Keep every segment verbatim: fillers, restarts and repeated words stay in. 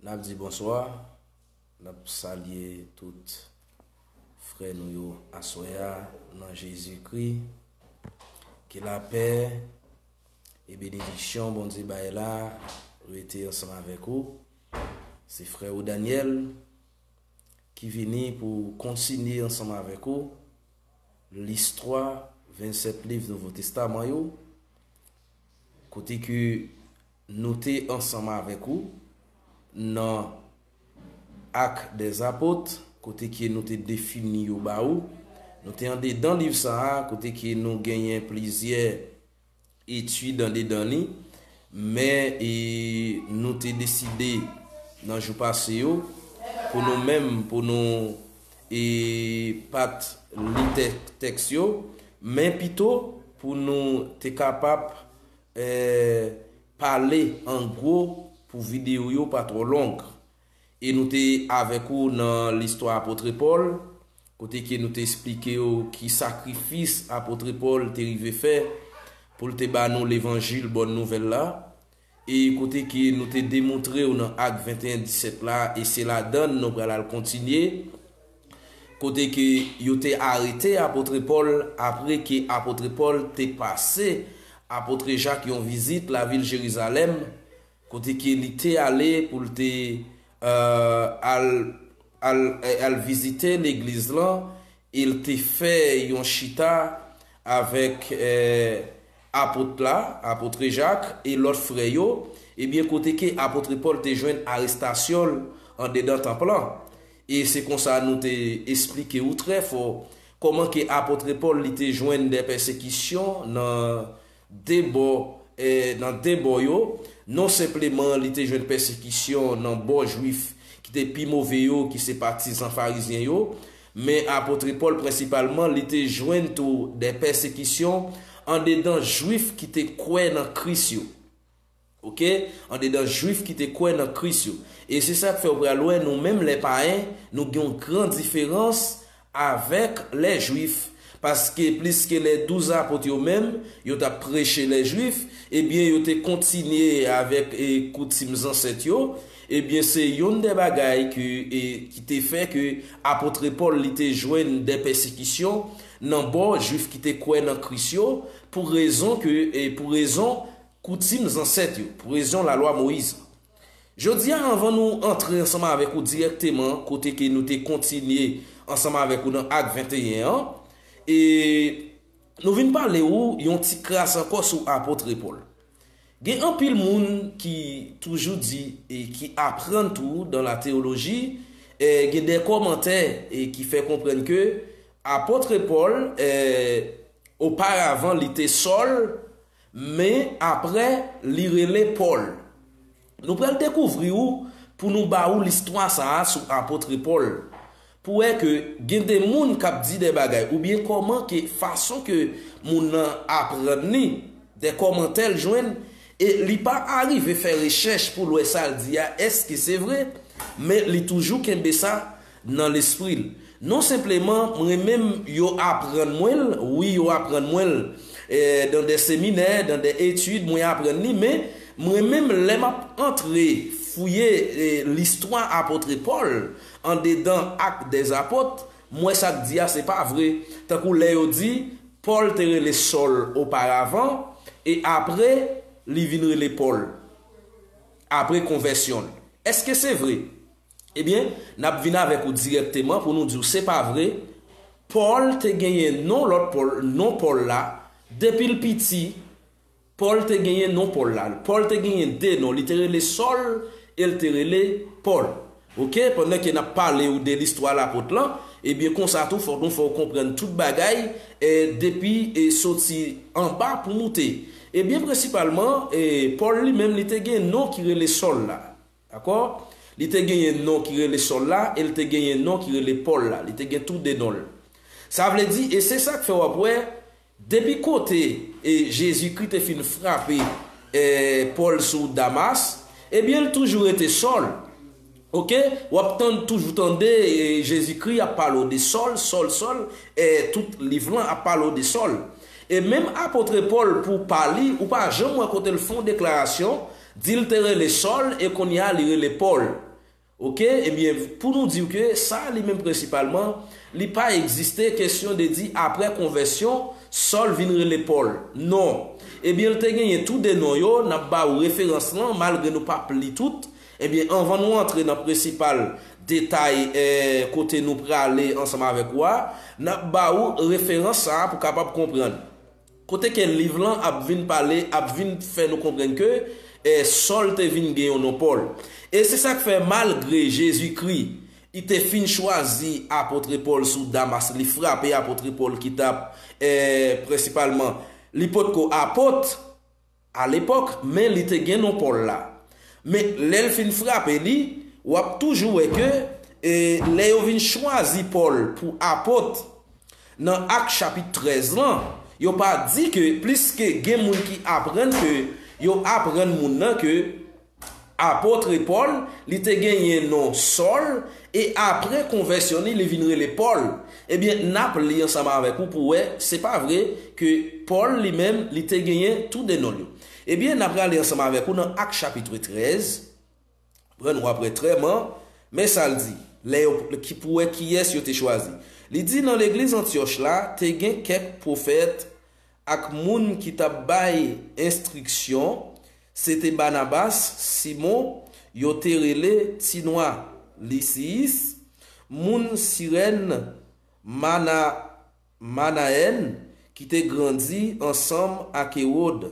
N ap di bonswa, n ap salye tout frè nou yo aswè a nan Jezikri. Ke lapè e benediksyon Bondye bay la rete ansanm avèk ou. Se frè ou Daniel ki vini pou kontinye ansanm avèk ou listwa vennsèt liv Nouvo Testaman yo, kote ke nou te ansanm avèk ou nan Actes des Apôtres, kote ke nou te defini yo ba ou. Nou te andedan liv sa a, kote ke nou genyen plizyè etid andedan li, men e, nou te deside nan jou pase yo, pou nou menm, pou nou e, pa t li tè- tèks yo, men pito pou nou te kapab e, pale an gwo pou videyo yo pa twò long. E nou te avèk ou nan listwa apot Pòl, kote ke nou te esplike yo ki sakrifis apot Pòl te rive fè pou l te ba nou levanjil bòn nouvèl la, e kote ke nou te demontre yo nan Ak venteyen disèt la, e se ladan l nou pral al kontinye, kote ke yo te arete apot Pòl apre ke apot Pòl te pase apot Jak yon vizit lavil Jerizalèm, kote ke li te ale pou l te e, al, al, e, al vizite legliz lan, e l te fè yon chita avèk e, apot la, apot Jak, e lòt frè yo, ebyen kote ke apot Pòl te jwenn arestasyon l andedan tanp lan. E se konsa nou te esplike ou trè fò kòman ke apot Pòl li te jwenn de pèsekisyon nan de bò, e, nan de bò yo. Non senpleman li te jwenn pèsekisyon nan bò jwif ki te pi move yo, ki se patizan farizyen yo, men apot Pòl prensipalman li te jwenn tou de pèsekisyon andedan jwif ki te kwè nan Kris yo. Oke? Andedan jwif ki te kwè nan Kris yo. E se sa k fè w pral wè nou menm lè payen, nou gen yon gran diferans avèk lè jwif. Paske pliske lè douz apot yo menm, yo t ap preche lè jwif, ebyen yo te kontinye avèk e, koutim zansèt yo, ebyen se youn de bagay ke, e, ki te fè ke apot Pòl li te jwenn de pèsekisyon nan bò jwif ki te kwè nan Kris yo, pou rezon ke, e, pou rezon koutim zansèt yo, pou rezon lalwa Moyiz. Jodi a, anvan nou antre ansanm avèk ou dirèkteman, kote ke nou te kontinye ansanm avèk ou nan Ak venteyen an, e nou vin pale ou yon ti kras ankò sou apot Pòl. Gen anpil moun ki toujou di e ki aprann tou dan la teyoloji, e gen de kòmantè e ki fè konprann ke apot Pòl, e, oparavan li te Sòl, men apre li rele Pòl. Nou pral dekouvri ou pou nou ba ou listwa sa a sou apot Pòl. Pou wè ke gen de moun k ap di de bagay, oubyen kòman ke fason ke moun nan aprann li, de kòmantè l jwenn, e li pa arive fè rechèch pou l wè sa l di a, èske se vre, men li toujou kenbe sa nan lespri l. Non senpleman, mwen menm, yo aprann mwen l, wi, yo aprann mwen l, e, dan de seminè, dan de etid, mwen aprann li, men mwen menm, lè m ap antre fouye e, listwa apot Pòl andedan Actes des Apôtres, m wè sa k di a se pa vre. Tankou lè yo di, Pòl te rele Sòl oparavan, e apre, li vin rele Pòl. Apre konvèsyon l. Èske se vre? Ebyen, n ap vin avèk ou dirèkteman pou nou di w se pa vre. Pòl te genyen non lòt Pòl, non Pòl la, depi l piti, Pòl te genyen non Pòl la. Pòl te genyen de non. Li te rele Sòl e l te rele Pòl. Oke, pandan ke n ap pale ou de listwa lapot lan, ebyen konsa tou fòk nou fè w konprann tout bagay, e, depi e soti anba pou moute. Ebyen prensipalman, e, Pòl li menm li te gen non ki rele Sòl la. Dakò? Li te genyen non ki rele Sòl la e l te genyen non ki rele Pòl la. Li te gen tou de non l. Sa vle di, e se sa k fè w ap wè, depi kote e Jezikri te fin frape e Pòl sou Damas, ebyen, l toujou rete Sòl. Oke? W ap tann, toujou tande e Jezikri ap pale w de Sòl, Sòl, Sòl, e tout liv lan ap pale w de Sòl. E menm apot Pòl, pou pa li, ou pa janm wè kote l fè yon deklarasyon, di l te rele Sòl e kounye a li rele Pòl. Oke, ebyen, pou nou di w ke sa li menm prensipalman, li pa egziste kesyon de di apre konvèsyon, Sòl vin rele Pòl. Non. Ebyen, l te genyen tou de non yo, n ap ba w referans lan, malgre nou p ap li tout. Ebyen, anvan nou antre nan prensipal detay, eh, kote nou prale ansanm avèk ou a, n ap ba ou referans sa a pou w kapab konprann. Kote ke liv lan ap vin pale, ap vin fè nou konprann ke, eh, Sòl te vin gen yon non Pòl. E se sa k fè, malgre Jezikri, li te fin chwazi apot Pòl sou Damas, li frape apot Pòl ki t ap, eh, prensipalman, li potko apot, alepòk, men li te gen non Pòl la. Men lè l fin frape li, w ap toujou wè ke, e, lè yo vin chwazi Pòl pou apot, nan Ak chapit trèz lan, yo pa di ke pliske gen moun ki aprann ke yo aprann moun nan ke apot Pòl, li te genyen non Sòl, e apre konvèsyon li, li vin rele Pòl. Ebyen, n ap li ansanm avèk ou pou wè, se pa vre ke Pòl li menm, li te genyen tou de non l yo. Ebyen, n ap rale ansanm avèk ou nan Ak chapit trèz, pran nou apre trèman, men sa l di, lè yo, ki pou wè kiyès yo te chwazi. Li di, nan legliz Antyòch la, te gen kèk pwofèt ak moun ki t ap bay enstriksyon, se te Banabas, Simon, yo te rele Ti Nwa, Lisiyis, moun Sirèn, Mana, Manayèn, ki te grandi ansanm ak Ewòd,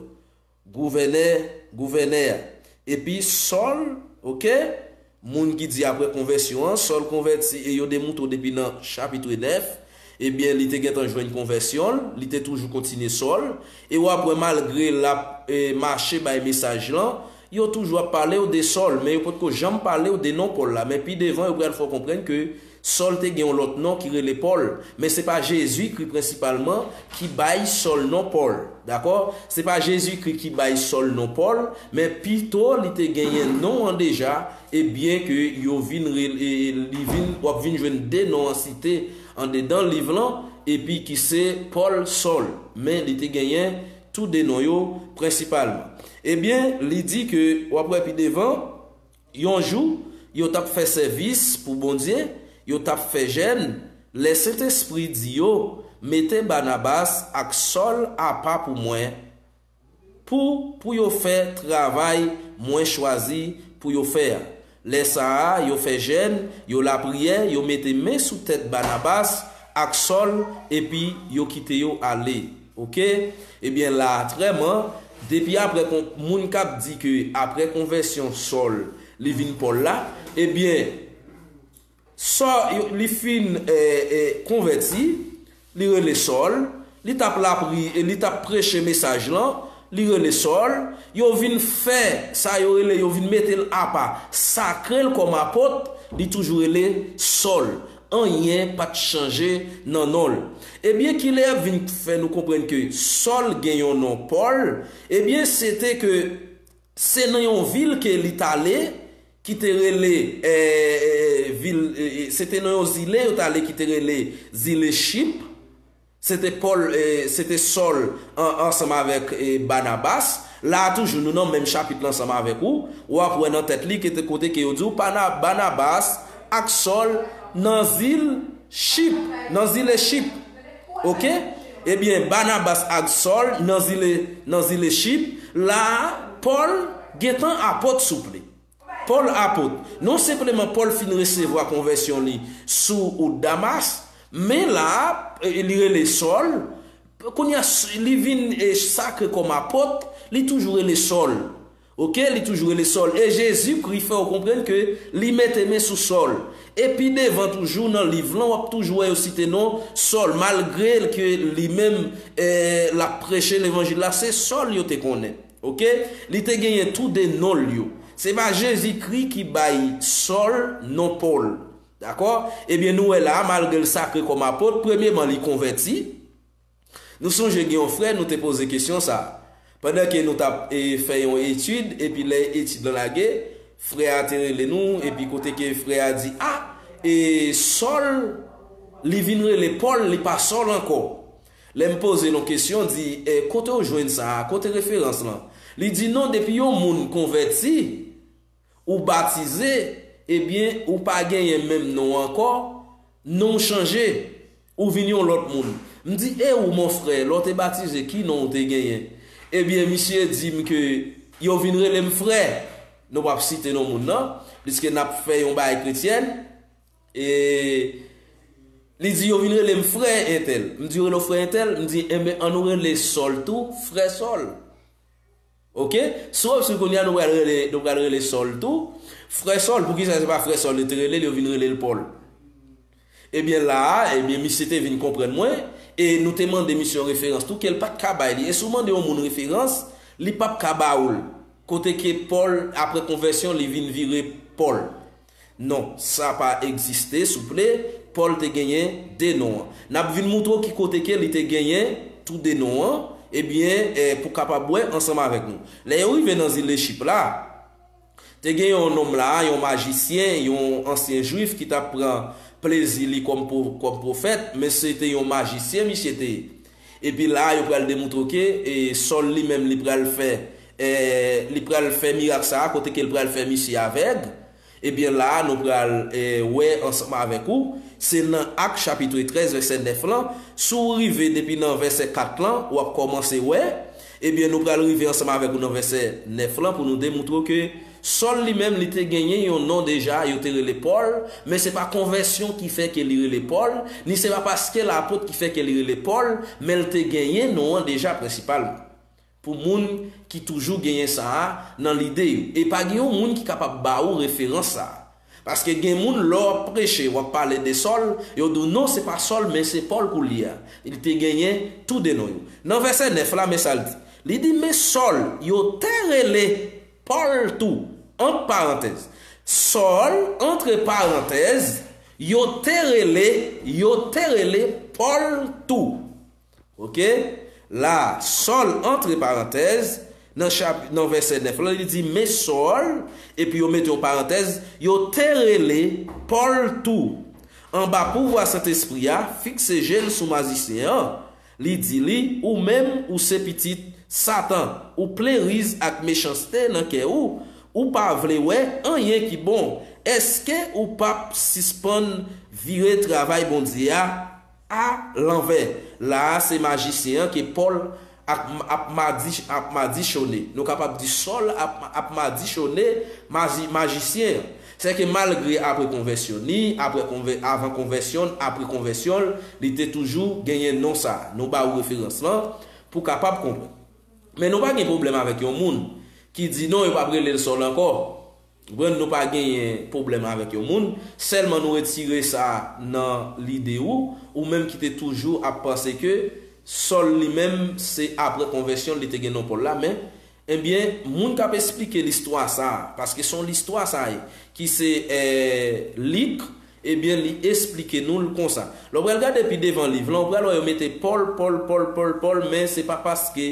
gouvènè, gouvènè a. Epi Sòl, oke, moun ki di apre konvèsyon an, Sòl konvèti e yo demoutre w depi nan chapit nèf, ebyen, li te gentan jwenn konvèsyon l, li te toujou kontinye Sòl, e w ap wè malgre l ap, e, mache bay mesaj lan, yo toujou ap pale w de Sòl, men yo potko janm pale w de non Pòl la, men pi devan yo pral fè w konprann ke Sòl te gen yon lòt non ki rele Pòl, men se pa Jezikri prensipalman ki bay Sòl non Pòl, dakò? Se pa Jezikri ki bay Sòl non Pòl, men pito li te genyen non an deja, e byen ke yo vin rele, e li vin, w ap vin jwenn de non an site andedan liv lan, epi ki se Pòl, Sòl, men li te genyen tou de non yo prensipalman. Ebyen, li di ke, w ap wè pi devan, yon jou, yo t ap fè sèvis pou Bondye, yo t ap fè jèn, lè Sentespri di yo, mete Banabas ak Sòl apa pou mwen, pou, pou yo fè travay mwen chwazi pou yo fè a. Lè sa a, yo fè jèn, yo lapriyè, yo mete men sou tèt Banabas ak Sòl, epi yo kite yo ale. Oke? Ebyen, la a, trèman, depi apre kon, moun k ap di ke apre konvèsyon Sòl, li vin Pòl la, ebyen, Sòl, yo, li fin, eh, eh, konvèti, li rele Sòl, li t ap lapri, e li t ap preche mesaj lan, li rele Sòl, yo vin fè sa yo rele, yo vin mete l apa, sakre l kòm apot, li toujou rele Sòl. Anyen pa t chanje nan non l. Ebyen, kilè y ap vin fè nou konprann ke Sòl gen yon non Pòl? Ebyen, se te ke se nan yon vil ke li t ale, ki te rele, eh, eh, vil, eh, eh, se te nan yon zile yo t ale ki te rele zile Chip. Se te Pòl, eh, se te Sòl an, ansanm avèk, eh, Banabas. La a toujou, nou nan menm chapit la ansanm avèk ou. W ap wè nan tèt li ke te kote ke yo di w Pana-, Banabas ak Sòl nan zil Chip, nan zile Chip. Oke? Ebyen, Banabas ak Sòl nan zile, nan zile Chip. La a, Pòl gentan apot, souple. Pòl apot. Non senpleman Pòl fin resevwa konvèsyon li sou wout Damas, men la a, e, li rele Sòl. Kounye a, s-, li vin, e, sakre kòm apot, li toujou rele Sòl. Oke, li toujou rele Sòl. E Jezikri fè w konprann ke li mete men sou Sòl. E pi devan toujou nan liv lan, w ap toujou wè yo site non Sòl, malgre ke li menm, e, l ap preche levanjil la, se Sòl yo te konnen. Oke? Li te genyen tou de non l yo. Se pa Jezikri ki bay Sòl non Pòl. Dakò? Ebyen, nou wè la, malgre l sakre kòm apot, premyeman, li konvèti. Nou sonje gen yon frè, nou te poze kesyon sa a. Pandan ke nou t ap, e, fè yon etid, epi lè etid lan lage, frè a te rele nou, epi kote ke frè a di, a, e, Sòl, li vin rele Pòl, li pa Sòl ankò. Lè m poze l yon kesyon, di, e, kote w jwenn sa a? Kote referans lan? Li di, non, depi yon moun konvèti, ou batize, Ebyen, ou pa genyen menm non ankò, non w chanje, ou vin yon lòt moun. M di, e ou, mon frè, lè w te batize, ki non ou te genyen? Ebyen, misye di m ke yo vin rele m frè. Nou p ap site non moun nan, piske n ap fè yon bagay kretyèn. E li di, yo vin rele m frè entèl. M di, yo rele w frè entèl? M di, enben, an nou rele Sòl tou, frè Sòl. Oke? Si w obsève kounye a, nou pral rele, nou pral rele Sòl tou, frè Sòl. Poukisa se pa frè Sòl yo te rele l, yo vin rele l Pòl? Ebyen, la a, ebyen, misye te vin konprann mwen, e nou te mande misye yon referans tou, ke l pa t ka bay li. E si w mande yon moun referans, li p ap ka ba ou l. Kote ke Pòl, apre konvèsyon, li vin vire Pòl. Non, sa pa egziste, souple. Pòl te genyen de non an. N ap vin moutre w ki kote ke li te genyen tou de non an, ebyen, eh, pou kapab wè ansanm avèk nou. Lè yo rive nan zile Chip la, te gen yon nonm la, yon majisyen, yon ansyen jwif ki t ap pran plezi li kòm pwo-, kòm pwofèt, men se te yon majisyen misye te ye. Epi la, yo pral demoutre ke, e, Sòl li menm, li pral fè, e, li pral fè mirak sa a, kote ke l pral fè misye avèg. Ebyen, la a, nou pral, e, wè ansanm avèk ou, se nan Ak chapit trèz, vèsè nèf lan. Si w rive depi nan vèsè kat lan, w ap kòmanse wè. Ebyen, nou pral rive ansanm avèk ou nan vèsè nèf lan pou nou demoutre w ke Sòl li menm, li te genyen yon non deja, yo te rele Pòl, men se pa konvèsyon ki fè ke li rele Pòl, ni se pa paske l apot ki fè ke li rele Pòl, men l te genyen non an deja prensipalman. Pou moun ki toujou genyen sa a nan lide yo. E pa gen yon moun ki kapab ba ou referans sa a. Paske gen moun, lè w ap preche, w ap pale de Sòl, yo di w non, se pa Sòl, men se Pòl kou l ye a. Li te genyen tou de non yo. Nan vèsè nèf la, men sa l di. Li di, men Sòl, yo te rele Pòl tou, ant parantèz. Sòl, antre parantèz, yo te rele, yo te rele Pòl tou. Oke? La, Sòl, antre parantèz, nan chap-, nan vèsè nèf la, li di, men Sòl, epi yo mete yon parantèz, yo te rele Pòl tou. Anba pouvwa Sentespri a, fikse je l sou majisyen an, li di li, ou menm, ou se pitit Satan, ou plen riz ak mechanste nan kè ou, ou pa vle wè anyen ki bon. Èske ou p ap sispann vire travay Bondye a a lanvè? La a, se majisyen an ke Pòl ap, ap madi-, ap madichone. Nou kapab di Sòl ap, ap madichone maji-, majisyen an. Sèke malgre apre konvèsyon ni, apre konvè-, avan konvèsyon, apre konvèsyon, li te toujou genyen non sa a. Nou ba ou referans lan pou kapab konprann. Men nou pa gen pwoblèm avèk yon moun ki di non, yo p ap rele l Sòl ankò. Konprann, nou pa genyen pwoblèm avèk yon moun. Sèlman nou retire sa nan lide ou, ou menm ki te toujou ap panse ke Sòl li menm se apre konvèsyon li te gen non Pòl la, men, ebyen, moun k ap esplike listwa sa a, paske se yon listwa sa a ye, ki se, eh, Lik, ebyen, li esplike nou l konsa. Lè w pral gade pi devan liv lan, ou pral wè yo mete Pòl, Pòl, Pòl, Pòl, Pòl, men se pa paske,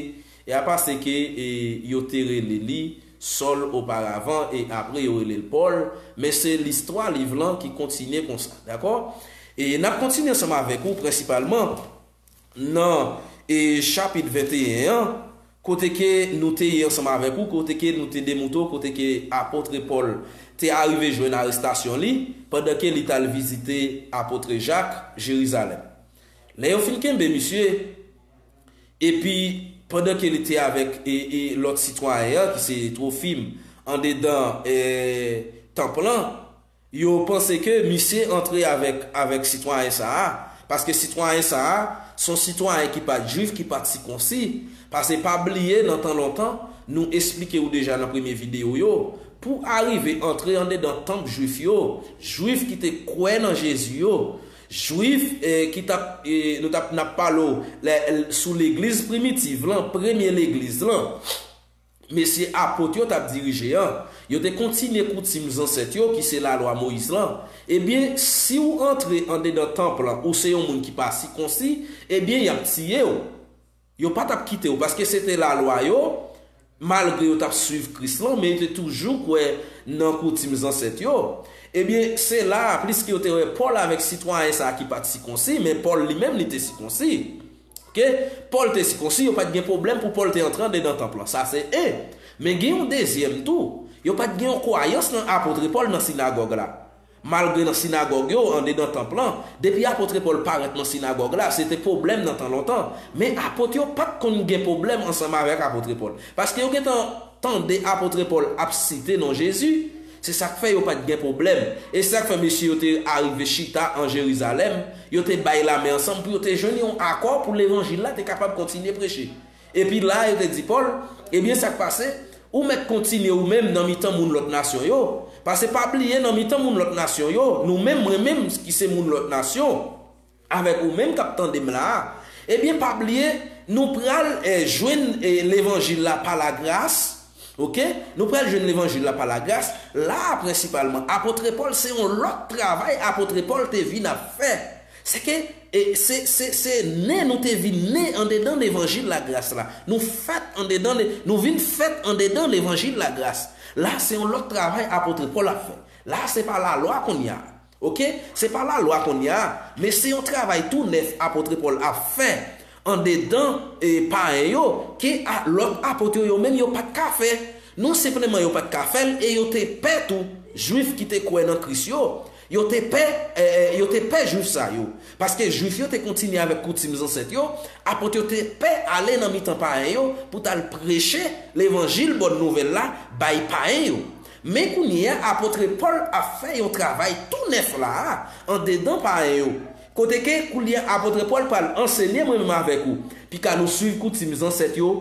e a pa se ke, e, yo te rele li Sòl oparavan, e apre yo rele l Pòl, men se listwa liv lan ki kontinye konsa, dakò? E n ap kontinye ansanm avèk ou prensipalman nan, e, chapit venteyen an, kote ke nou te ye ansanm avèk ou, kote ke nou te demoutre w, kote ke apot Pòl te arive jwenn arestasyon li, pandan ke li t al vizite apot Jak Jerizalèm. Lè yo fin kenbe misye, epi pandan ke li te avèk, e, e, lòt sitwayen an, ki se Twofim, andedan, e, tanp lan, yo panse ke misye antre avèk, avèk sitwayen sa a, paske sitwayen sa a, se yon sitwayen ki pa t jwif, ki pa t sikonsi, paske pa bliye nan tan lontan, nou esplike w deja nan premye videyo yo, pou arive antre andedan tanp jwif yo, jwif ki te kwè nan Jezi yo, jwif, eh, ki t ap, eh, nou t ap, n ap pale w, lè, sou legliz primitiv lan, premye legliz lan. Mesye apot yo t ap dirije an, yo te kontinye koutim zansèt yo, ki se lalwa Moyiz lan. Ebyen, si w antre andedan tanp lan, ou se yon moun ki pa sikonsi, ebyen, y ap tiye w. Yo pa t ap kite w, paske se te lalwa yo, malgre yo t ap swiv Kris lan, men yo te toujou kwè nan koutim zansèt yo. Ebyen, se la a, pliske yo te wè Pòl avèk sitwayen sa a ki pa t sikonsi, men Pòl li menm, li te sikonsi. Oke? Pòl te sikonsi, yo pa t gen pwoblèm pou Pòl te antre andedan tanp lan. Sa se en. Men gen yon dezyèm tou. Yo pa t gen yon kwayans nan apot Pòl nan sinagòg la. Malgre nan sinagòg yo, andedan tanp lan, depi apot Pòl parèt nan sinagòg la, se te pwoblèm nan tan lontan. Men apot yo pa t konn gen pwoblèm ansanm avèk apot Pòl. Paske yo gentan tande apot Pòl ap site non Jezi, se sa k fè yo pa t gen pwoblèm. E se sa k fè mesye yo te arive chita an Jerizalèm, yo te bay lamen ansanm pou yo te jwenn yon akò pou levanjil la te kapab kontinye preche. Epi la, yo te di Pòl, ebyen, sa k pase? Ou mèt kontinye ou menm nan mitan moun lòt nasyon yo. Paske pa bliye, nan mitan moun lòt nasyon yo, nou menm, mwen menm ki se moun lòt nasyon, avèk ou menm k ap tande m la a, ebyen, pa bliye, nou pral eh, jwenn eh, levanjil la pa lagras. Oke? Nou pral jwenn levanjil la pa lagras. La a, prensipalman, apot Pòl, se yon lòt travay apot Pòl te vin ap fè. Se ke e, se, se, se ne nou te vin ne andedan levanjil lagras la. Nou fèt andedan, le- nou vin fèt andedan levanjil lagras. La, se yon lòt travay apot Pòl ap fè. La, se pa lalwa kounye a. Oke? Se pa lalwa kounye a, men se yon travay tou nèf apot Pòl ap fè andedan e, payen yo ke a, lòt apot yo, yo menm yo pa t ka fè. Non senpleman yo pa t ka fè l, e yo te pè tou, Jwif ki te kwè nan Kris yo. Yo te pè, eh, yo te pè Jwif sa yo. Paske Jwif yo te kontinye avèk koutim zansèt yo, apot yo te pè ale nan mitan payen yo pou t al preche levanjil bòn nouvèl la bay payen yo. Men kounye a, apot Pòl ap fè yon travay tou nèf la a, andedan payen yo. Kote ke kounye a, apot Pòl pral ansenye mwen menm avèk ou. Pika nou suiv koutim zansèt yo,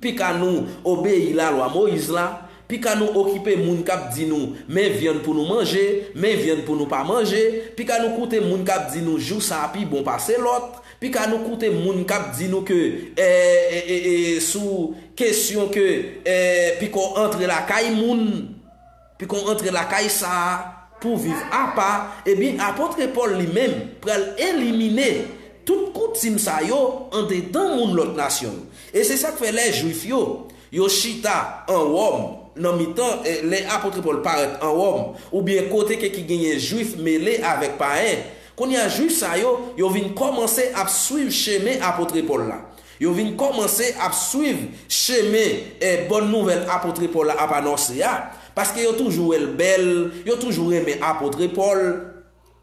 pika nou obeyi lalwa Moyiz la, pika nou okipe moun k ap di nou, men vyann pou nou manje, men vyann pou nou pa manje, pika nou koute moun k ap di nou jou sa a pi bon pase lòt, pika nou koute moun k ap di nou ke eh, eh, eh, eh, sou kesyon ke eh, pika w antre lakay moun, pika w antre lakay sa a pou viv apa, ebyen, apot Pòl li menm pral elimine tout koutim sa yo andedan moun lòt nasyon yo. E se sa k fè lè Jwif yo, yo chita an Wòm, nan mitan, eh, lè apot Pòl parèt an Wòm, oubyen kote ke ki genyen Jwif mele avèk payen, kounye a Jwif sa yo, yo vin kòmanse ap suiv chemen apot Pòl la. Yo vin kòmanse ap suiv chemen eh, bòn nouvèl apot Pòl la ap anonse a, paske yo toujou wè l bèl, yo toujou renmen apot Pòl.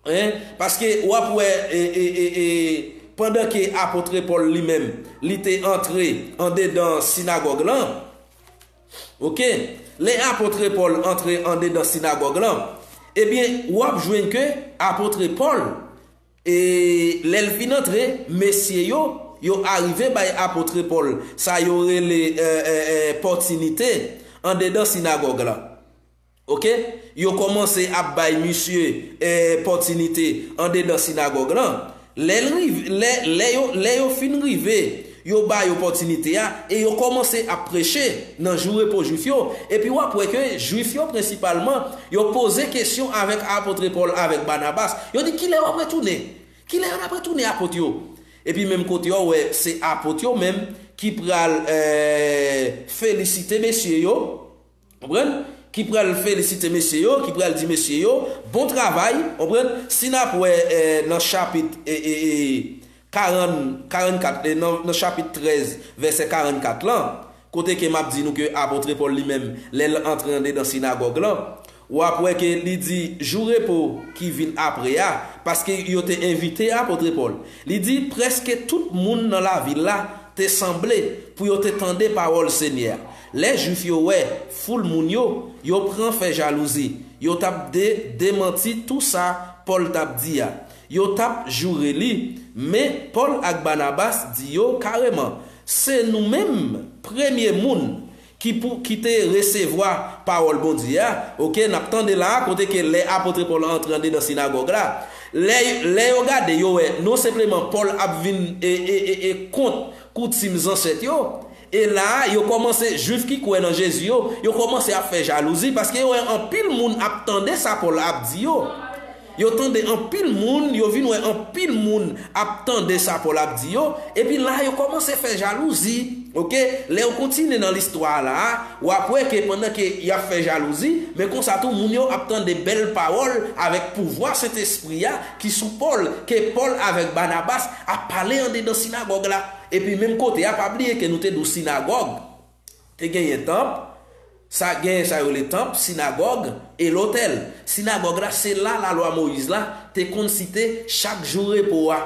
Hein? Paske w ap wè, e, e, e, e, pandan ke apot Pòl li menm, li te antre andedan sinagòg lan, oke, lè apot Pòl antre andedan sinagòg lan, ebyen, w ap jwenn ke apot Pòl, e, lè l fin antre, mesye yo, yo arive bay apot Pòl sa yo rele eh, eh, eh, pòtinite andedan sinagòg lan. Oke? Yo kòmanse ap bay misye eh, pòtinite andedan sinagòg lan. Lè l rive, lè, lè, yo, lè yo fin rive, yo bay opòtinite a e yo kòmanse ap preche nan jou repo Jwif yo. Epi w ap wè ke Jwif yo prensipalman, yo poze kesyon avèk apot Pòl avèk Banabas. Yo di, kilè w ap retounen? Kilè yo n ap retounen apot yo? Epi menm kote a, w wè se apot yo menm ki pral eh, felisite mesye yo. Konprann? Ki pral felisite mesye yo, ki pral di mesye yo, bon travay, konprann? Si n ap wè eh, nan chapit eh, eh, eh, karant, karannkat, eh, nan, nan chapit trèz, vèsè karannkat lan, kote ke m ap di nou ke apot Pòl li menm, lè l antre andedan sinagòg lan, w ap wè ke li di jou repo ki vin apre a, paske yo te envite apot Pòl. Li di, prèske tout moun nan lavil la te sanble pou yo te tande pawòl Senyè a. Lè Jwif yo wè foul moun yo, yo pran fè jalouzi. Yo t ap de, demanti tou sa Pòl t ap di a. Yo t ap joure li. Men Pòl ak Banabas di yo kareman, se nou menm premye moun ki pou ki te resevwa pawòl Bondye a. Oke, n ap tande la a, kote ke lè apot Pòl antre andedan sinagòg la, lè, lè yo gade, yo wè non senpleman Pòl ap vin e, e, e, e kont koutim zansèt yo. E la a, yo kòmanse, Jwif ki kwè nan Jezi yo, yo kòmanse ap fè jalouzi paske yo wè anpil moun ap tande sa Pòl ap di yo. Yo tande anpil moun, yo vin wè anpil moun ap tande sa Pòl ap di yo, epi la yo kòmanse fè jalouzi. Oke, lè w kontinye nan listwa a la a, w ap wè ke pandan ke y ap fè jalouzi, men konsa tou moun yo ap tande bèl pawòl avèk pouvwa Sentespri a ki sou Pòl, ke Pòl avèk Banabas ap pale andedan sinagòg la. Epi menm kote a, pa bliye ke nou te di w sinagòg te genyen tanp, Sa genyen sa yo rele tanp, sinagòg e lotèl. Sinagòg la, se la lalwa Moyiz la te konn site chak jou repo a.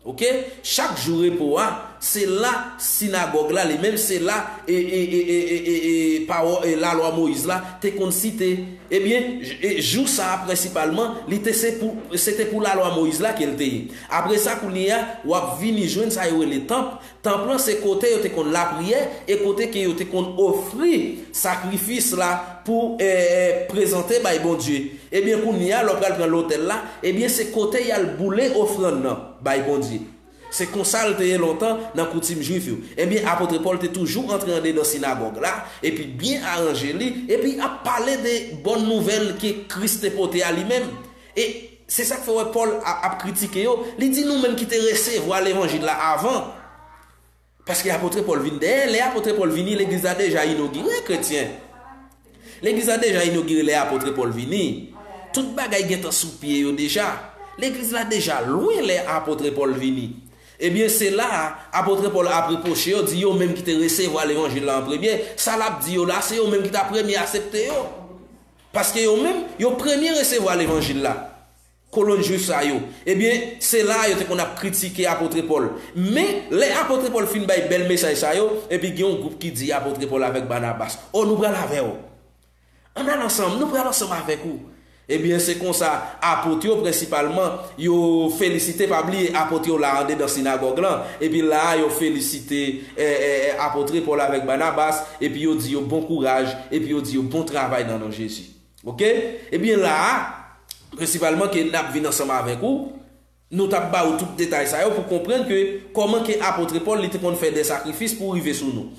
Oke? Chak jou repo a, se la sinagòg la, li menm se la e, e, e, e, e, e, e pawo-, e lalwa Moyiz la te konn site. Ebyen, j-, e jou sa a prensipalman, li te se pou, se te pou lalwa Moyiz la ke l te ye. Apre sa, kounye a, w ap vini jwenn sa yo rele tanp. Tanp lan se kote yo te konn lapriyè e kote ke yo te konn ofri sakrifis la pou, e, e, prezante bay Bondye. Ebyen, kounye a, lè w pral pran lotèl la, ebyen, se kote y al boule ofrann nan bay Bondye. Se konsa l te ye lontan nan koutim jwif yo. Ebyen, apot Pòl te toujou antre andedan sinagòg la, epi byen aranje li, epi ap pale de bòn nouvèl ke Kris te pote a li menm. E se sa k fè w wè Pòl a-, ap kritike yo. Li di nou menm ki te resevwa levanjil la avan. Paske apot Pòl vin dèyè, lè apot Pòl vini, legliz la deja inogire, kretyen. Legliz la deja inogire lè apot Pòl vini. Tout bagay gentan sou pye yo deja. Legliz la deja lwen lè apot Pòl vini. Ebyen, se la a, apot Pòl ap repwoche yo, di yo menm ki te resevwa levanjil la an premye. Sa l ap di yo la, se yo menm ki ta premye asepte yo. Paske yo menm, yo premye resevwa levanjil la. Kolon jwif sa yo. Ebyen, se la a yo te konn ap kritike apot Pòl. Men, lè apot Pòl fin bay bèl mesaj sa yo, epi gen yon gwoup ki di apot Pòl avèk Banabas, "O, nou pral avè w. Ann al ansanm, nou pral ansanm avèk ou." Ebyen, se konsa, apot yo prensipalman, yo felisite, pa bliye, apot yo la andedan sinagòg lan. Epi la a, yo felisite, e, e, e, apot Pòl avèk Banabas, epi yo di yo bon kouraj, epi yo di yo bon travay nan non Jezi. Oke? Ebyen, la a, prensipalman ke n ap vin ansanm avèk ou, nou t ap ba ou tout detay sa yo pou konprann ke kòman ke apot Pòl li te konn fè de sakrifis pou rive sou nou.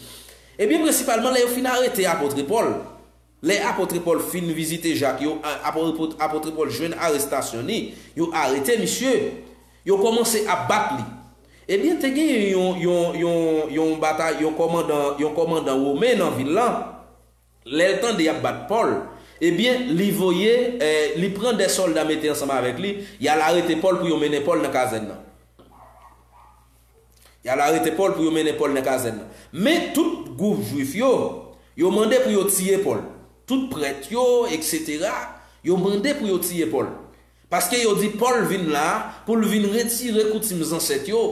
Ebyen, prensipalman, lè yo fin arete apot Pòl, lè apot Pòl fin vizite Jak yo, a-, apot, apot Pòl jwenn arestasyon li, yo arete misye, yo kòmanse ap bat li. Ebyen, te gen yon, yon, yon, yon batay, yon kòmandan, yon kòmandan women nan vil lan. Lè l tande y ap bat Pòl, ebyen, li voye, e, li pran de sòlda mete ansanm avèk li, y al arete Pòl pou yo mennen Pòl nan kazèn nan. Y al arete Pòl pou yo mennen Pòl nan kazèn nan. Men tout gwoup jwif yo, yo mande pou yo tiye Pòl. Tout prèt yo, etsetera, yo mande pou yo tiye Pòl. Paske yo di Pòl vin la pou l vin retire koutim zansèt yo.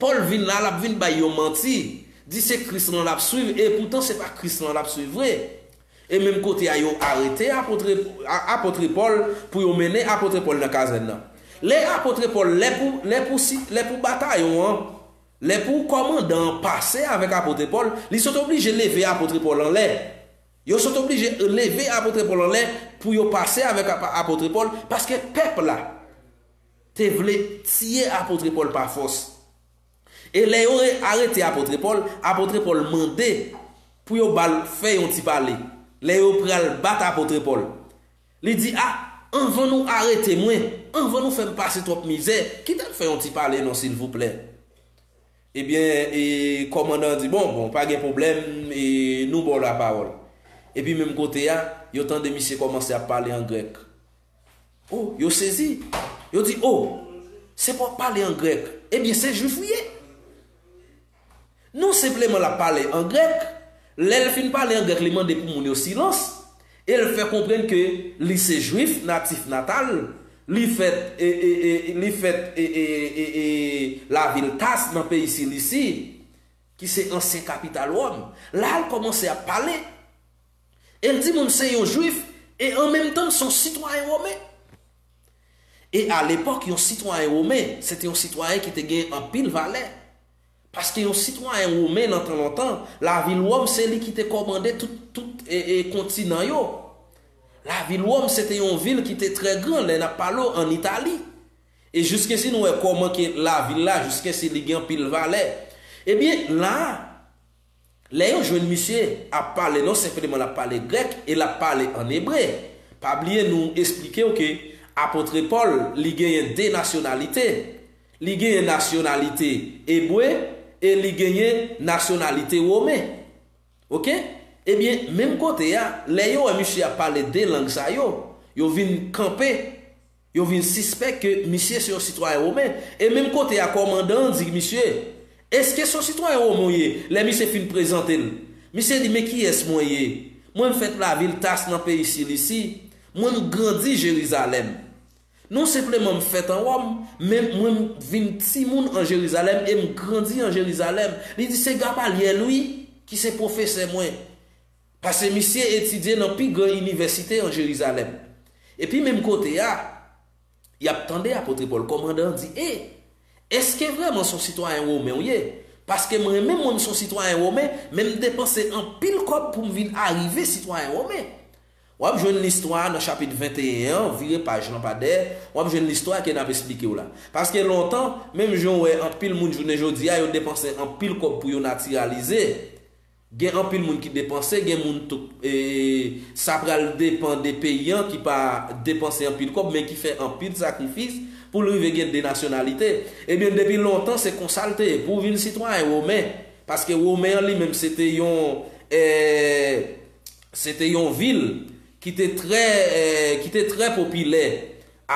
Pòl vin la, l ap vin bay yo manti, di se Kris lan l ap swiv, e poutan se pa Kris lan l ap swiv vre. E menm kote a, yo arete apot, a-, apot Pòl pou yo mennen apot Pòl nan kazèn nan. Lè apot Pòl, lè pou, lè pou, si, lè pou batayon an, lè pou kòmandan an pase avèk apot Pòl, li sot oblije leve apot Pòl anlè. Yo sot oblije leve apot Pòl anlè pou yo pase avèk ap-, apot Pòl, paske pèp la te vle tiye apot Pòl pa fòs. E lè yo re-, arete apot Pòl, apot Pòl mande pou yo ba l fè yon ti pale. Lè yo pral bat apot Pòl, li di, "A, anvan nou arete mwen, anvan nou fè m pase twòp mizè, kite m fè yon ti pale non, silvouplè." Ebyen, e, kòmandan an di, "Bon, bon, pa gen pwoblèm, e, nou ba w lapawòl." Epi menm kote a, yo tande misye kòmanse ap pale an grèk. O, yo sezi. Yo di, "O, se pou w ap pale an grèk. Ebyen, se jwif ou ye?" Non, senpleman l ap pale an grèk. Lè l fin pale an grèk, li mande pou moun yo silans. E l fè konprann ke li se jwif, natif natal. Li fèt, e, e, e, li fèt, e, e, e, e, lavil Tas nan peyi Silisi, ki se ansyen kapital Wòm. La, l kòmanse ap pale. E l di moun se yon jwif, e an menm tan, l se yon sitwayen women. E alepòk, yon sitwayen women, se te yon sitwayen ki te gen anpil valè. Paske yon sitwayen women nan tan lontan, lavil Wòm se li ki te kòmande tout, tout, e, e, kontinan yo. Lavil Wòm se te yon vil ki te trè gran lè n ap pale w ann Itali. E jiskensi nou wè kòman ke lavil la, jiskensi li gen anpil valè. Ebyen, la, lè yo jwenn misye ap pale, non senpleman l ap pale grèk e l ap pale ann ebre. Pa bliye nou esplike w ke apot Pòl, li genyen de nasyonalite. Li genyen nasyonalite ebre e li genyen nasyonalite women. Oke? Ebyen, menm kote a, lè yo wè misye ap pale de lang sa yo, yo vin kanpe. Yo vin sispèk ke misye se yon sitwayen women. E menm kote a, kòmandan an di misye, "Èske se yon sitwayen women w ye?" Lè misye fin prezante l, misye di, "Men kiyès mwen ye? Mwen, m fèt lavil Tas nan peyi Silisi. Mwen, m grandi Jerizalèm. Non senpleman m fèt an Wòm, men mwen, m vin timoun an Jerizalèm e m grandi an Jerizalèm. Li di, se Gamalyèl, wi, ki se pwofesè mwen. Paske misye etidye nan pi gran inivèsite an Jerizalèm. Epi menm kote a, y ap tande apot Pòl, kòmandan an di, e, èske vrèman se yon sitwayen women w ye? Paske mwen menm, mwen, m se yon sitwayen women, men m depanse anpil kòb pou m vin arive sitwayen women. W ap jwenn listwa a nan chapit venteyen an, vire paj lan pa dèyè, w ap jwenn listwa ke n ap esplike w la. Paske lontan, menm jan w wè anpil moun jounen jodi a, yo depanse anpil kòb pou yo natiralize. Gen anpil moun ki depanse, gen moun tou, e, sa pral depann de peyi an ki pa depanse anpil kòb, men ki fè anpil sakrifis pou l rive gen de nasyonalite. Ebyen, depi lontan, se konsa l te ye. Pou w vin sitwayen women, paske Women an li menm, se te yon, e, se te yon vil ki te trè, e, ki te trè popilè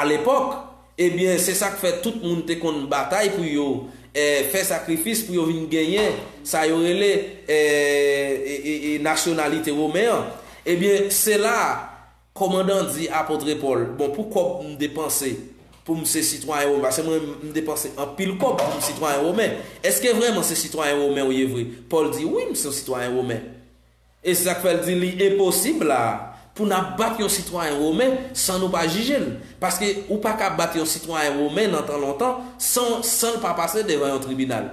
alepòk. Ebyen, se sa k fè tout moun te konn batay pou yo, e, fè sakrifis pou yo vin genyen sa yo rele, e, e, e, e, nasyonalite women an. Ebyen, se la kòmandan di apot Pòl, bon, pou kòb m depanse pou m se sitwayen women, paske mwen, m depanse anpil kòb pou m sitwayen women. Èske vrèman se sitwayen women w ye vre? Pòl di, wi, m se yon sitwayen women. E se sa k fè l di li enposib la pou n ap bat yon sitwayen women san nou pa jije l. Paske ou pa ka bat yon sitwayen women nan tan lontan san, san l pa pase devan yon tribinal.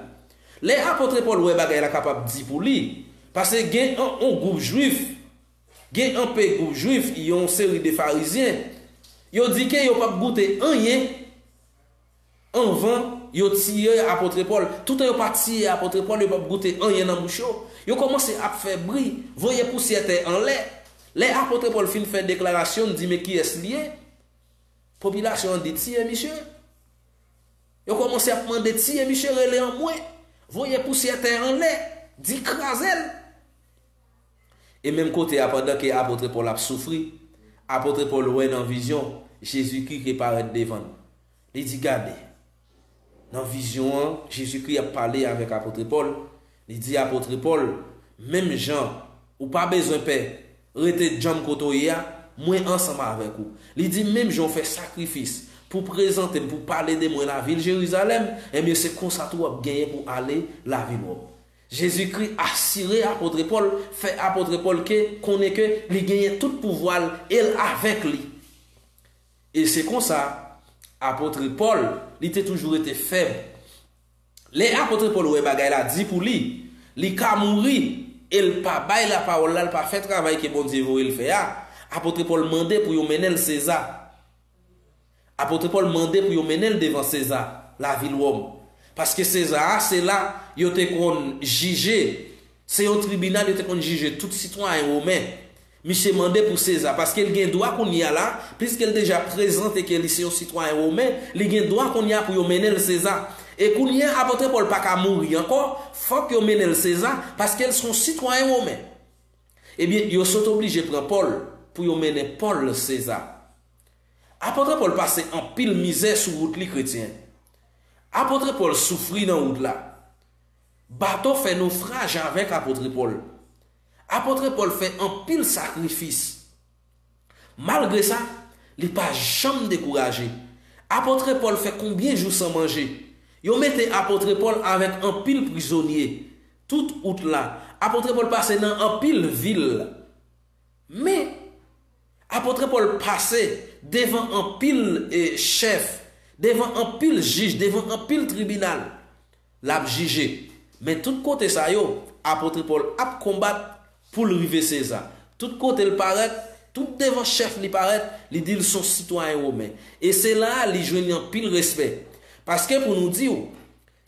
Lè apot Pòl wè bagay la kapab di pou li, paske gen yon, yon gwoup jwif, gen anpe gwoup jwif, yon seri de farizyen, yo di ke yo p ap goute anyen anvan yo tiye apot Pòl. Toutan yo pa tiye apot Pòl, yo p ap goute anyen nan bouch yo. Yo kòmanse ap fè bri, voye pousyè tè anlè. Lè apot Pòl fin fè deklarasyon, di men kiyès li ye, popilasyon an di tiye misye. Yo kòmanse ap mande tiye misye, rele anmwe, voye pousyè tè anlè, di kraze l. E menm kote a, pandan ke apot Pòl ap soufri, apot Pòl wè nan vizyon, Jezikri ki parèt devan l. Li di, gade, nan vizyon an, Jezikri ap pale avèk apot Pòl. Li di, apot Pòl, menm jan ou pa bezwen pè, rete djanm kote w ye a, mwen ansanm avèk ou. Li di, menm jan w fè sakrifis pou prezante m, pou pale de mwen lavil Jerizalèm, ebyen se konsa tou w ap genyen pou ale lavil Wòm. Jezikri asire apot Pòl, fè apot Pòl ke konnen ke li genyen tout pouvwa l e l avèk li. E se konsa, apot Pòl, li te toujou rete fèb. Lè apot Pòl wè bagay la di pou li, li ka mouri, e l pa bay lapawòl la, l pa fè travay ke Bondye voye l fè a, apot Pòl mande pou yo mennen l Seza. Apot Pòl mande pou yo mennen l devan Seza, lavil Wòm. Paske Seza a, se la yo te konn jije, se yon tribinal yo te konn jije tout sitwayen women. Misye mande pou Seza, paske l gen dwa kounye a la, piske l deja prezante ke li se yon sitwayen women, li gen dwa kounye a pou yo mennen l Seza. E kounye a, apot Pòl pa ka mouri ankò, fòk yo mennen l Seza, paske l se yon sitwayen women. Ebyen, yo sot oblije pran Pòl pou yo mennen Pòl Seza. Apot Pòl pase anpil mizè sou wout li, kretyen. Apot Pòl soufri nan wout la. Bato fè nofraj avèk apot Pòl. Apot Pòl fè anpil sakrifis. Malgre sa, li pa janm dekouraje. Apot Pòl fè konbyen jou san manje? Yo mete apot Pòl avèk anpil prizonye. Tout wout la, apot Pòl pase nan anpil vil. Men, apot Pòl pase devan anpil, e, chèf, devan anpil jij, devan anpil tribinal. L ap jije. Men tout kote sa yo, apot Pòl ap konbat pou l rive Seza. Tout kote l parèt, tout devan chèf li parèt, li di l se yon sitwayen women. E se la a li jwenn anpil respè. Paske pou nou di w,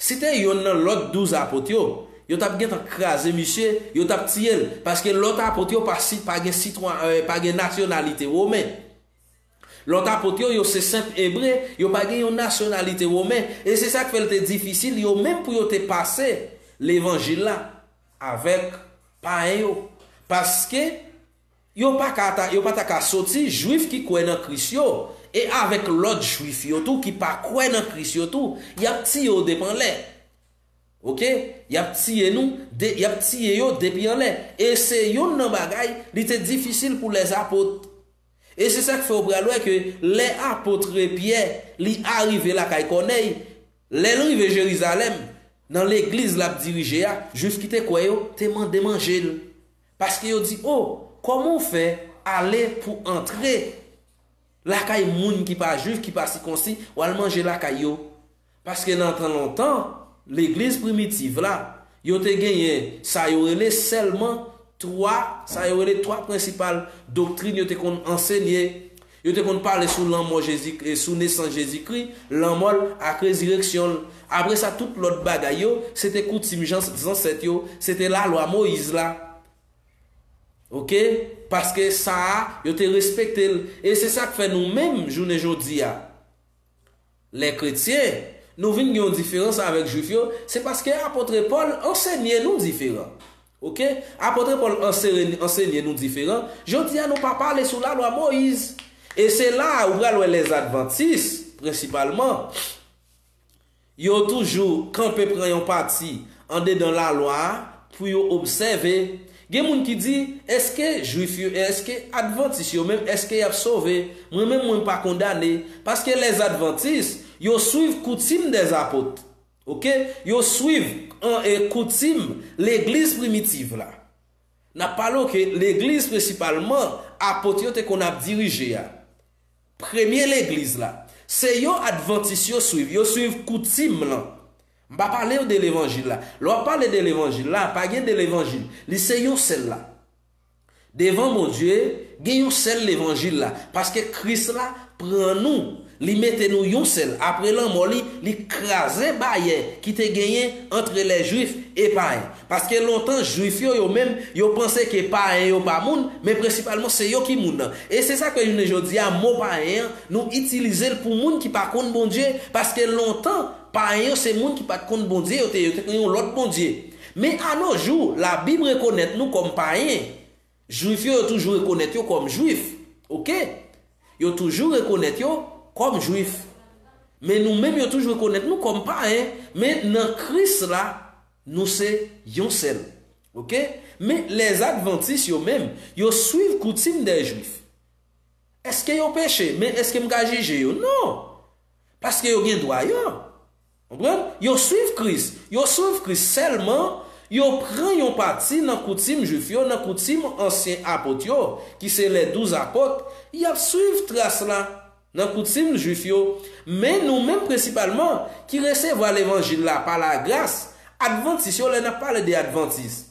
si te yonn nan lòt douz apot yo, yo t ap gentan kraze misye, yo t ap tiye l, paske lòt apot yo pa, si, pa gen sitwa, e, pa gen nasyonalite women. Lòt apot yo, yo se senp ebre, yo pa gen yon nasyonalite women, e se sa k fè l te difisil yo menm pou yo te pase levanjil la avèk payen yo. Paske yo pa ka ta, yo pa ta ka soti jwif ki kwè nan Kris yo, e avèk lòt jwif yo tou ki pa kwè nan Kris yo tou, y ap tiye yo depi anlè. Oke? Y ap tiye nou, de, y ap tiye yo depi anlè. E se youn nan bagay, li te difisil pou lèzapot. E se sa k fè w pral wè ke lè apot Pyè, li arive lakay Kònèy, lè l rive Jerizalèm, nan legliz l ap dirije a, Jwif ki te kwè yo te mande manje l. Paske yo di, "O, kòman w fè ale pou antre lakay moun ki pa Jwif, ki pa sikonsi, w al manje lakay yo?" Paske nan tan lontan, legliz primitiv la, yo te genyen sa yo rele sèlman twa, sa yo rele twa prensipal doktrin yo te konn ansenye. Yo te konn pale sou lanmò Jezi, e sou nesans Jezikri, lanmò l ak rezireksyon l. Apre sa, tout lòt bagay yo, se te koutim jan, zansèt yo, se te lalwa Moyiz la. Oke? Paske sa a, yo te respekte l. E se sa k fè nou menm, jounen jodi a, lè kretyen, nou vin gen yon diferans avèk Jwif yo, se paske apot Pòl ansenye nou diferan. Oke? Apot Pòl anse-, ansenye nou diferan. Jodi a, nou pa pale sou lalwa Moyiz. E se la a ou pral wè lèzadvantis, prensipalman, yo toujou kanpe pran yon pati andedan lalwa a pou yo obsève. Gen moun ki di, "Èske Jwif yo, èske Advantis yo menm, èske y ap sove?" Mwen menm, mwen pa kondane. Paske lèzadvantis, yo swiv koutim dèzapot. Oke? Yo swiv an, e, koutim legliz primitiv la. N ap pale w ke legliz prensipalman apot yo te konn ap dirije a. Premye legliz la, se yo Advantis yo swiv, yo swiv koutim lan. M pa pale w de levanjil la. Lè w ap pale de levanjil la, pa gen de levanjil. Li se yon sèl la. Devan Bondye, gen yon sèl levanjil la. Paske Kris la pran nou. Li mete nou yon sèl. Apre lanmò li, li kraze bayè ki te genyen ant lèjwif e payen. Paske lontan, jwif yo, yo menm, yo panse ke payen yo pa moun, men prensipalman se yo ki moun nan. E se sa k fè jounen jodi a, mo payen an, nou itilize l pou moun ki pa konn Bondye. Paske lontan, payen yo se moun ki pa t konn Bondye, yo te, yo te konn yon lòt Bondye. Men anojou, Labib rekonèt nou kòm payen. Jwif yo, yo toujou rekonèt yo kòm jwif. Oke? Yo toujou rekonèt yo kòm jwif. Men nou menm, yo toujou rekonèt nou kòm payen. Men nan Kris la, nou se yon sèl. Oke? Men lèzadvantis yo menm, yo swiv koutim dè jwif. Èske yo peche? Men èske m ka jije yo? Non. Paske yo gen dwa yo. Konprann? Yo swiv Kris. Yo swiv Kris sèlman, yo pran yon pati nan koutim jwif yo, nan koutim ansyen apot yo, ki se lè douz apot, y ap swiv tras la nan koutim jwif yo. Men nou menm prensipalman, ki resevwa levanjil la pa lagras, advantis yo, lè n ap pale de advantis,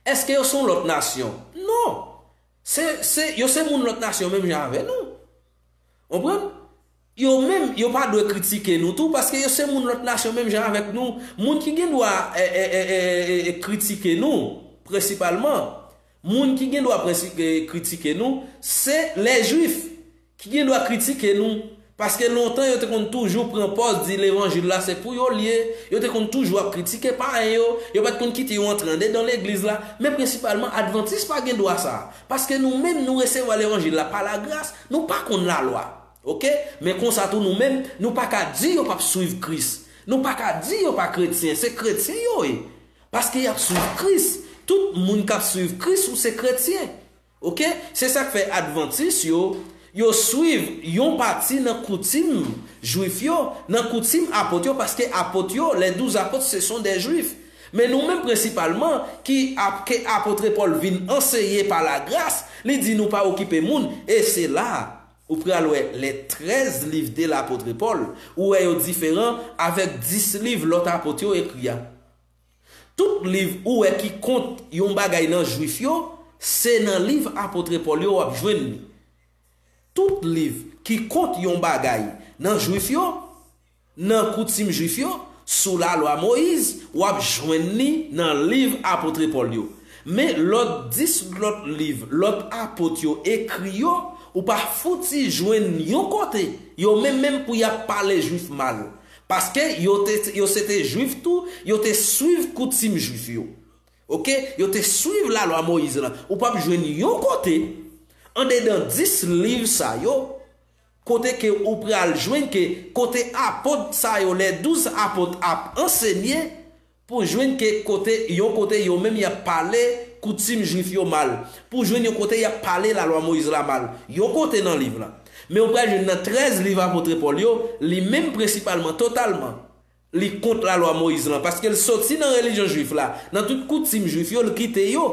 èske yo se yon lòt nasyon? Non. Se, se, yo se moun lòt nasyon menm jan avè nou. Konprann? Yo menm, yo pa dwe kritike nou tou, paske yo se moun lòt nasyon menm jan avèk nou. Moun ki gen dwa, e, e, e, e, e, e, kritike nou, prensipalman, moun ki gen dwa prensi-, e, kritike nou, se lèjwif ki gen dwa kritike nou. Paske lontan, yo te konn toujou pran pòz di levanjil la se pou yo l ye. Yo te konn toujou ap kritike payen yo. Yo pa t konn kite yo antre andedan legliz la. Men prensipalman, advantis pa gen dwa sa a. Paske nou menm, nou resevwa levanjil la pa lagras. Nou pa konn lalwa. Oke? Men konsa tou nou menm, nou pa ka di yo p ap swiv Kris. Nou pa ka di yo pa kretyen. Se kretyen yo ye. Paske y ap swiv Kris. Tout moun k ap swiv Kris, ou se kretyen. Oke? Se sa k fè advantis yo, yo swiv yon pati nan koutim jwif yo, nan koutim apot yo, paske apot yo, les douze apôtres, ce sont des juifs. Men nou menm prensipalman, ki ap, ke apot Pòl vin anseye pa lagras, li di nou pa okipe moun, e se la ou pral wè les treize livres de l'apôtre Paul, ou wè yo diferan avèk dis liv lòt apot yo ekri a. Tout liv ou wè ki kont yon bagay nan jwif yo, se nan liv apot Pòl yo w ap jwenn li. Tout liv ki kont yon bagay nan jwif yo, nan koutim jwif yo, sou lalwa Moyiz, w ap jwenn li nan liv apot Pòl yo. Men lòt dis lòt liv, lòt apot yo ekri yo, ou pa fouti jwenn yon kote, yo menm menm pou y ap pale jwif mal. Paske yo te, yo se te jwif tou, yo te swiv koutim jwif yo. Oke? Yo te swiv lalwa Moyiz lan. Ou p ap jwenn yon kote, andedan dis liv sa yo, kote ke ou pral jwenn ke kote apot sa yo, les douze apôtres ap ansenye, Pou jwenn ke kote, yon kote yo menm y ap pale koutim jwif yo mal. Pou jwenn yon kote y ap pale lalwa Moyiz la mal. Yon kote nan liv la. Men ou pral jwenn nan trèz liv apot Pòl yo, li menm prensipalman, totalman, li kont lalwa Moyiz lan. Paske l soti nan relijyon jwif la, nan tout koutim jwif yo, l kite yo.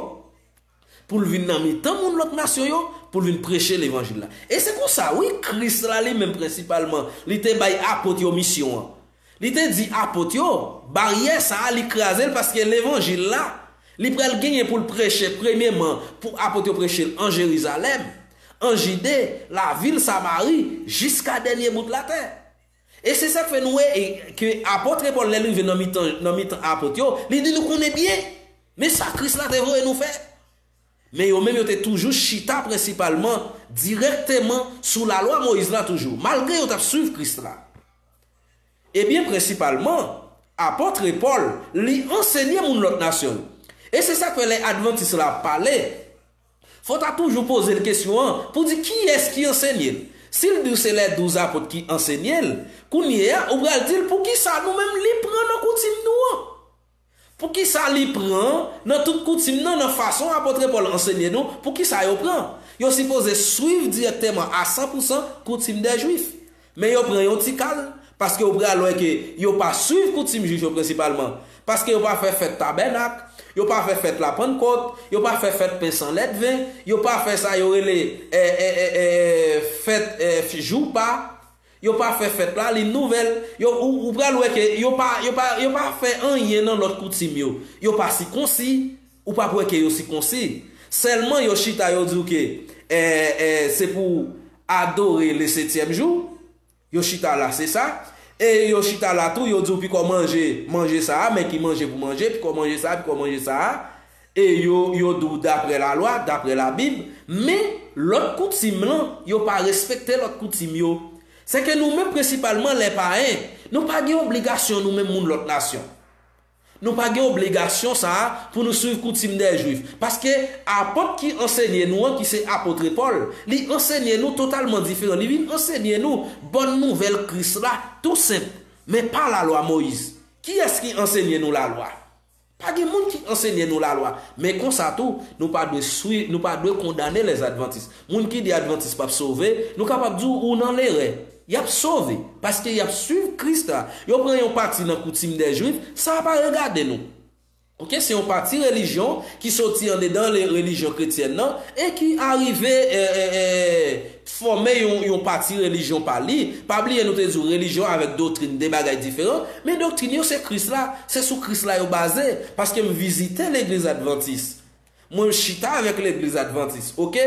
Pou l vin nan mitan moun lòt nasyon yo, pou l vin preche levanjil la. E se konsa, wi, Kris la li menm prensipalman, li te bay apot yo misyon an. Li te di apot yo, baryè sa a, li kraze l paske levanjil la, li pral genyen pou l preche premyeman, pou apot yo preche l an Jerizalèm, an Jide, lavil Samari, jiska dènye bout latè. E se sa k fè nou wè e, ke apot Pòl, lè l rive nan mitan, nan mitan apot yo, li di nou konnen byen, men sa Kris la te voye nou fè. Men yo menm yo te toujou chita prensipalman, dirèkteman sou lalwa Moyiz la toujou, malgre yo t ap swiv Kris la. Ebyen, prensipalman, apot Pòl, li ansenye moun lòt nasyon yo. E se sa k fè lè advantis la ap pale, fò w ta toujou poze l kesyon an pou di kiyès ki ansenye l. Si l di w se lè douz apot ki ansenye l, kounye a, ou pral di l poukisa nou menm li pran nan koutim nou an. Poukisa li pran nan tout koutim nan, nan fason apot Pòl ansenye nou, poukisa yo pran? Yo sipoze swiv dirèkteman a san pou san koutim dè Jwif. Men yo pran yon ti kal, paske ou pral wè ke yo pa swiv koutim jwif yo prensipalman. Paske yo pa fè fèt tabènak, yo pa fè fèt lapannkòt, yo pa fè fèt pen san lèdven, yo pa fè sa yo rele, e, e, e, e, fèt, e, f-, jou pa, yo pa fè fèt lalin nouvèl, yo, ou, ou pral wè ke yo pa, yo pa, yo pa fè anyen nan lòt koutim yo. Yo pa sikonsi, ou p ap wè ke yo sikonsi. Sèlman yo chita, yo di w ke, e, e, se pou adore le setyèm jou. Yo chita la, se sa. E yo chita la tou, yo di w piko manje, manje sa a, men ki manje pou manje, piko manje sa a, piko manje sa a. E yo, yo di w daprè lalwa, daprè Labib. Men, lòt koutim lan, yo pa respekte lòt koutim yo. Se ke nou menm, prensipalman, lè payen, nou pa gen obligasyon, nou menm moun lòt nasyon. Nou pa gen obligasyon sa a pou nou swiv koutim dè Jwif. Paske apot ki ansenye nou an, ki se apot Pòl, li ansenye nou totalman diferan. Li vin ansenye nou bòn nouvèl Kris la, tou senp, men pa lalwa Moyiz. Kiyès ki ansenye nou lalwa? Pa gen moun ki ansenye nou lalwa. Men konsa tou, nou pa dwe swi-, nou pa dwe kondane lèzadvantis. Moun ki di advantis p ap sove, nou kapab di w ou nan lerè. Y ap sove, paske y ap swiv Kris la. Yo pran yon pati nan koutim dè Jwif, sa pa regade nou. Oke, se yon pati relijyon ki soti andedan le-, relijyon kretyèn nan e ki arive, e, e, e, fòme yon, yon pati relijyon pa li. Pa bliye nou te di w relijyon avèk doktrin, de bagay diferan, men doktrin yo se Kris la, se sou Kris la yo baze, paske m vizite legliz advantis. Mwen chita avèk legliz advantis, oke?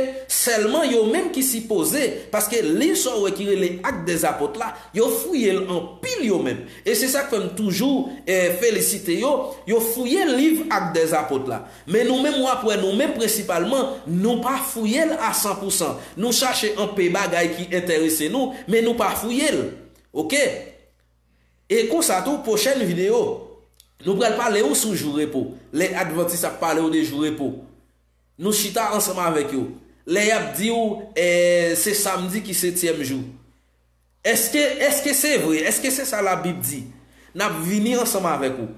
Sèlman yo menm ki sipoze, paske liv sa w wè ki rele Actes des Apôtres la, yo fouye l anpil yo menm. E se sa k fè m toujou, e, felisite yo, yo fouye liv Actes des Apôtres la. Men nou menm, w ap wè nou menm prensipalman, nou pa fouye l a san pou san. Nou chache anpe bagay ki enterese nou, men nou pa fouye l. Oke? E konsa tou, pwochèn videyo, nou pral pale w sou jou repo. Lè advantis ap pale w de jou repo, nou chita ansanm avèk yo. Lè y ap di w, e, se samdi ki setyèm jou. Èske, èske se vre? Èske se sa Labib di? N ap vini ansanm avèk ou.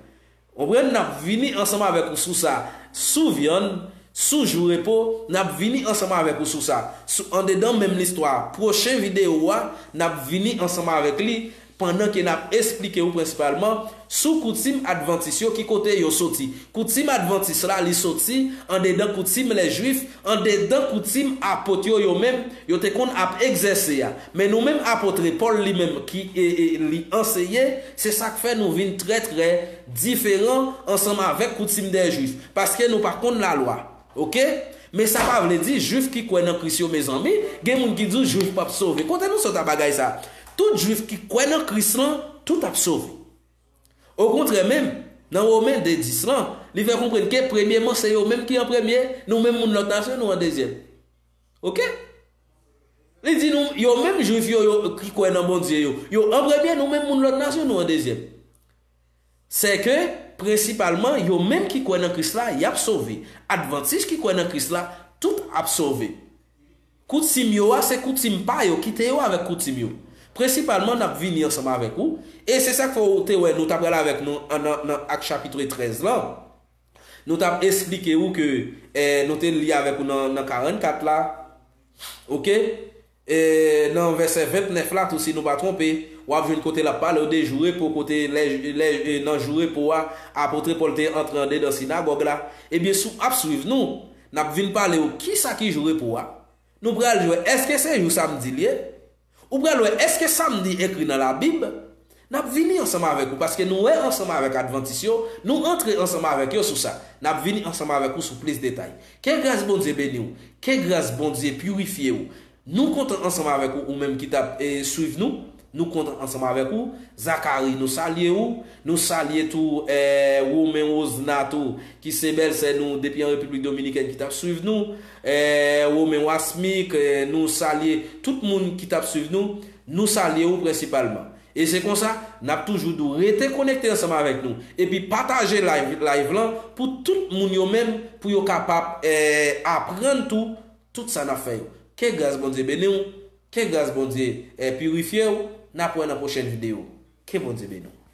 Konprann? N ap vini ansanm avèk ou sou sa. Sou vyann, sou jou repo, n ap vini ansanm avèk ou sou sa. Sou, andedan menm listwa, pwochen videyo a, n ap vini ansanm avèk li, pandan ke n ap esplike w prensipalman sou koutim advantis yo, ki kote yo soti. Koutim advantis la, li soti andedan koutim lèjwif, andedan koutim apot yo, yo menm, yo te konn ap egzèse a. Men nou menm, apot Pòl li menm ki, e, e, li anseye, se sa k fè nou vin trè, trè diferan ansanm avèk koutim dè Jwif, paske nou pa konn lalwa. Oke? Men sa pa vle di Jwif ki kwè nan Kris yo, mezanmi, gen moun ki di w Jwif p ap sove. Kote nou sot a bagay sa? Tout Jwif ki kwè nan Kris lan, tout ap sove. Okontrè menm, nan Women de dis lan, li fè konprann ke premyeman se yo menm ki an premye, nou menm moun lòt nasyon nou an dezyèm. Oke? Li di nou, yo menm Jwif yo, yo ki kwè nan Bondye yo, yo an premye, nou menm moun lòt nasyon nou an dezyèm. Se ke, prensipalman, yo menm ki kwè nan Kris la, y ap sove. Advantis ki kwè nan Kris la, tout ap sove. Koutim yo a, se koutim pa yo, kite yo avèk koutim yo. Prensipalman, n ap vini ansanm avèk ou. E se sa k fè w te wè nou t ap pral avèk nou an- nan, nan Ak chapitre trèz lan. Nou t ap esplike ou ke eh, nou te li avèk ou nan, nan karannkat la. Oke? E nan vèsè vennèf la tou, si nou pa twonpe, w ap jwenn kote l ap pale w de jou repo, kote lè, lè, e nan jou repo a, apot Pòl te antre andedan sinagòg la. Ebyen, si w ap swiv nou, n ap vin pale w kisa ki jou repo a. Nou pral jwenn èske se jou samdi l ye? Ou pral wè èske samdi ekri nan Labib? N ap vini ansanm avèk ou, paske nou wè ansanm avèk Advantis yo, nou antre ansanm avèk yo sou sa. N ap vini ansanm avèk ou sou plis detay. Ke gras Bondye beni w, ke gras Bondye pirifye w. Nou kontan ansanm avèk ou, ou menm ki t ap eh, swiv nou. Nou kontan ansanm avèk ou. Zakari, nou salye ou. Nou salye tou eh, Women Wozna tou, ki se bèlsè nou depi an Repiblik Dominikèn ki t ap swiv nou. Eh, Women Wasmik, eh, nou salye tout moun ki t ap swiv nou. Nou salye ou prensipalman. E se konsa, n ap toujou di w rete konekte ansanm avèk nou. Epi pataje live, live lan pou tout moun yo menm, pou yo kapab eh, aprann tou tout sa n ap fè yo. Ke gras Bondye beni w, ke gras Bondye eh, pirifye w, n ap wè nan pwochèn videyo. Ke Bondye beni w.